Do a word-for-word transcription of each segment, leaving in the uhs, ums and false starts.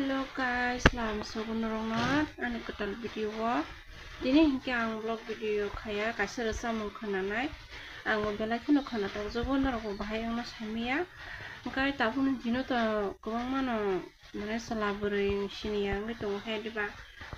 Hello guys, lam sogo norokno ani kwtal video o. Tini hinkhe ang vlog video khaya kaisa rwchapmung khwnanai. Ang bo belai kheno khwnatok jogo, norok bo bahai wngna saimanya. Hwnkhe tabukni dino to kwbangmano mane chwla bwrwi siniya wngwi tongo khe diba,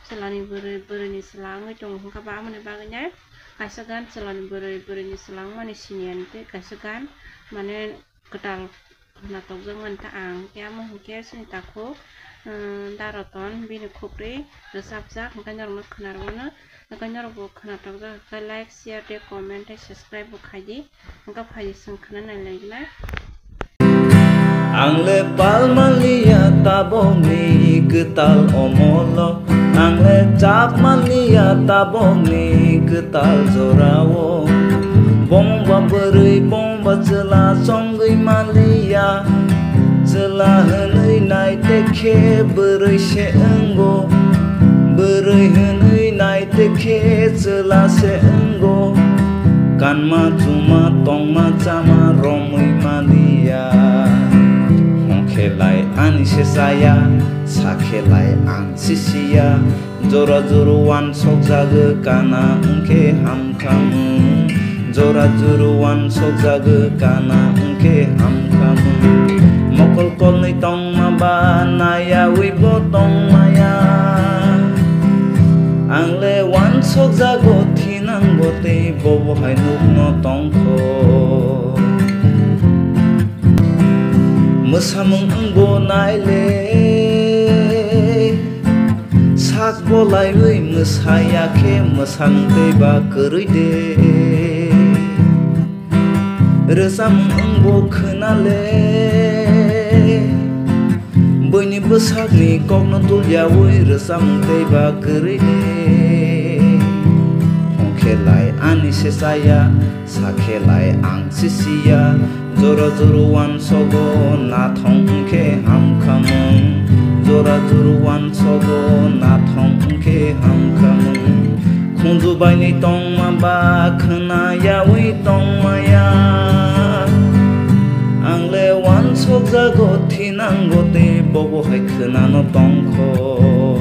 chwlani bwrwi, bwrwini chwla wngwi tongo hwnkhe ba, aboni bagwino kaisa gan chwlani bwrwi, bwrwini chwla wngmani siniyani tei kaisa gan mane kwtal khwnatok jak mani ta ang, khe amo hinkhe chini takhuk, um, Daroton bini khukri rwchapjak, hwnkhe norokno khwnarwmano, hwnkhe norokbo khwnatok jak hwnkhe like, share tei comment tei subscribe bo khaidi, hwnkhe phaidi chwng khwnanai lainai. Ang le pal manliya tabokni kwtal omolo, ang le chap manliya tabokni kwtal jorao. Bongba bwrwi, bongba chwla chongwi manliya, chwla hwnwi naite khe bwrwi se wngo, bwrwi hwnwi naite khe chwla se wngo. Kanma chuma tongma chama romwi manliya. Hwnkhe lai ani se chaya, sakhe lai ang sisiya. Jora juru wansok jagwi kana wngkhe hamkhamung. Jora juru wansok jagwi kana wngkhe hamkhamung. Mokol kolnwi tongma ba nayawi bo tongmaya. Ang le wansok jago thinang bo tei bobo hai nukno tongkho. Mwsamung wngbo naile, sak bolaiwi mwsaya khe mwsamung tei ba kwrwi de. Rwchapmung wngbo khwnale, buini bwsakni kokno tulyawi rwchapmung tei ba kwrwi de. Hwnkhe lai ani se chaya, sakhe lai ang sisiya. Jora juru wansogo nathong wngkhe hamkhamung. Jora juru wansogo nathong wngkhe hamkhamung. Khunju bainwi tongma ba khwnayawi tongmaya. Ang le wansok jago thinango tei bobo hai khwnano tongkho.